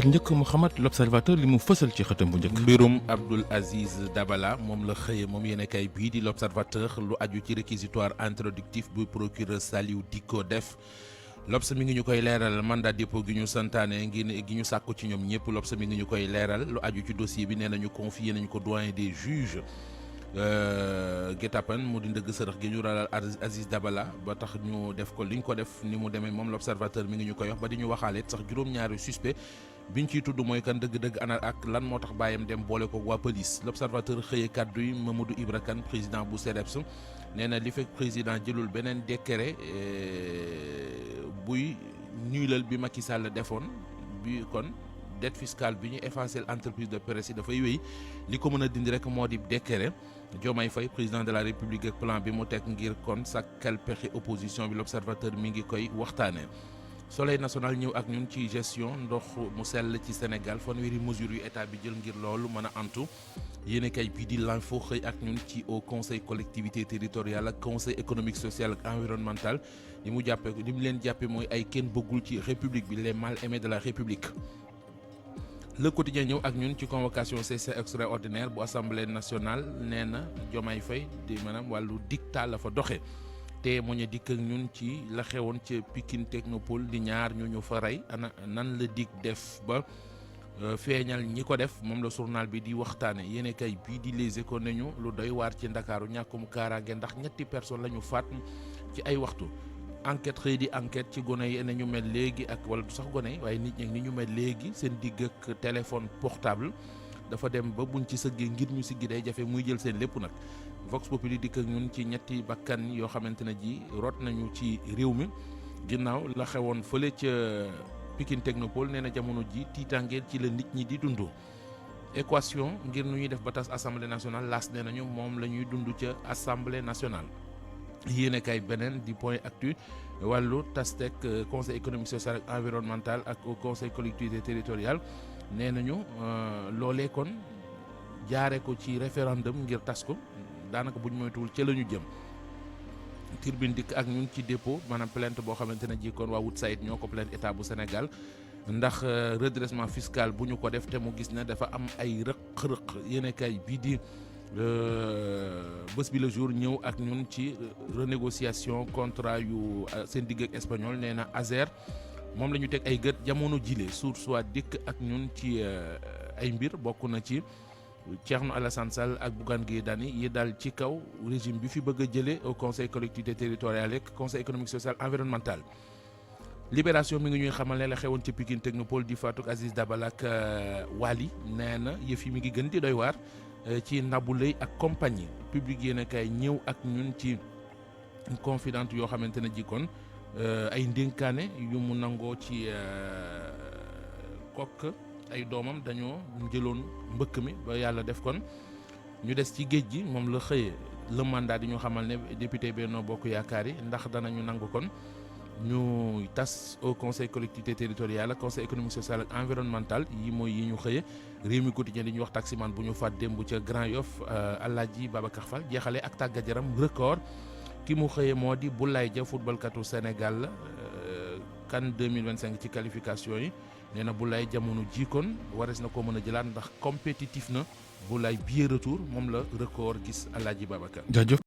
ngir njëkk Mouhamed l'observateur li mu fësal ci xëtam bu njëkk. mbirum Abdoul Aziz Dabala moom la xëye moom yéenekaay bii di l'observateur lu aju ci réquisitoire introductif bu procureur Saliou Dicko def. L'Obs mi ngi ñu koy leeral mandat dépôt gi ñu santaane gi ñu sàkku ci ñoom ñëpp. L'Obs mi ngi ñu koy leeral lu aju ci dossier bi nee nañu confié nañu ko doyen des juges Guet-Apens mu di ndëgg sërëx gi ñu ralal Aziz Dabala ba tax ñu def ko liñ ko def ni mu demee moom l'Observateur mi ngi ñu koy wax ba di ñu waxaale sax juróom-ñaari suspect biñ ciy tudd mooy kan dëgg-dëgg ana ak lan moo tax bàyyam dem boole ko waa police. L'Observateur xëyee kàddu yi Mamadou Ibra Kane président bu CDEPS nee na li fekk président jëlul beneen décret buy nulal bi Macky Sall defoon bi kon dette fiscale bi ñu effacé entreprise de presse yi dafay wéy li ko mën a dindi rek moo di décret. Diomaye Faye président de la République ak plan bi mu teg ngir kon sàkkal pexe opposition bi. L'Observateur mi ngi koy waxtaanee. Soleil national ñëw ak ñun ci gestion ndox mu sell ci Sénégal fanweeri mesures yu état bi jël ngir loolu mën a antu yéenekaay bii di L'Info xëy ak ñun ci au conseil collectivité territoriale ak conseil économique social ak environnemental li mu leen jàppe mooy ay kenn bëggul ci république bi les mal aimés de la république. Le Quotidien ñëw ak ñun ci convocation session extraordinaire bu assemblée nationale nee na Diomaye Faye di maanaam wàllu dictat la fa doxe te moo ñu dikk ak ñun ci la xewoon ca Pikine Technopole di ñaar ñu fa rey ana nan la dig def ba feeñal ñi ko def moom la journal bi di waxtaane yéenekaay bii di Les Échos nañu lu doy waar ci Ndakaaru ñàkkum kaaraange ndax ñetti personnes la ñu faat ci ay waxtu. Enquête xëy di enquête ci gone yi ne ñu mel léegi ak wala du sax gone yi waaye nit ñi ni ñu mel léegi seen digg ak téléphone portable dafa dem ba buñ ci sëggee ngir ñu siggi day jafe muy jël seen lépp nag. Vox Populi dikk ak ñun ci ñetti bakkan yoo xamante ne ji rot nañu ci réew mi ginnaaw la xewoon fële ca Pikine Technopole nee na jamono ji tiitàngeel ci la nit ñi di dund. Équation ngir nu ñuy def ba tas assemblée nationale laas nee nañu moom la ñuy dund ca assemblée nationale. yéenekaay beneen di Point Actu wàllu tastek conseil économique social ak environnemental ak au conseil collectivité territoriale nee nañu loolee kon jaare ko ci référendum ngir tas ko daanaka buñ moytuwul ca la ñu jëm. Tribune dikk ak ñun ci dépôt maanaam plainte boo xamante ne ji kon waa Woodside ñoo ko plainte état bu Sénégal ndax redressement fiscal bu ñu ko def te mu gis ne dafa am ay rëq-rëq yéenekaay bii di bés bi le jour ñëw ak ñun ci renégociation contrat yu seen digg ak espagnol nee na Azer moom la ñu teg ay gët jamono jile source soit dikk ak ñun ci ay mbir bokk na ci Thierno Alassane Sall ak Bougane Gueye Dany yi dal ci kaw régime bi fi bëgg a jëlee au conseil collectivité territoriale ak conseil économique social environnemental. Libération mi ngi ñuy xamal ne la xewoon ci Pikine Technopole di Fatou Aziz Dabala ak Wali nee na yëf yi mi ngi gën di doy waar. ci Nabou Leye ak compagnie public yéen kay ñëw ak ñun ci confidente yoo xamante ne jikkoon ay ndénkaane yu mu nangoo ci kokk ay doomam dañoo jëloon mbëkk mi ba yàlla def kon ñu des ci géej gi moom la xëyee le mandat di ñu xamal ne député Benno Bokk Yaakaar yi ndax danañu nangu kon ñu tas au conseil collectivité territoriale conseil économique social ak environnemental yi mooy yi ñu xëye réew mi quotidien di ñu wax taximan bu ñu faat démb ca Grand Yoff Alaaji Babacar Fall jeexale ak tàggat yaram record ki mu xëye moo di Boulaye Dia footballkatu Sénégal CAN 2025 ci qualification yi nee na Boulaye jamono ji kon warees na ko mën a jëlaat ndax compétitif na Boulaye biir retour moom la record gis Alaaji Babacar. jaajëf.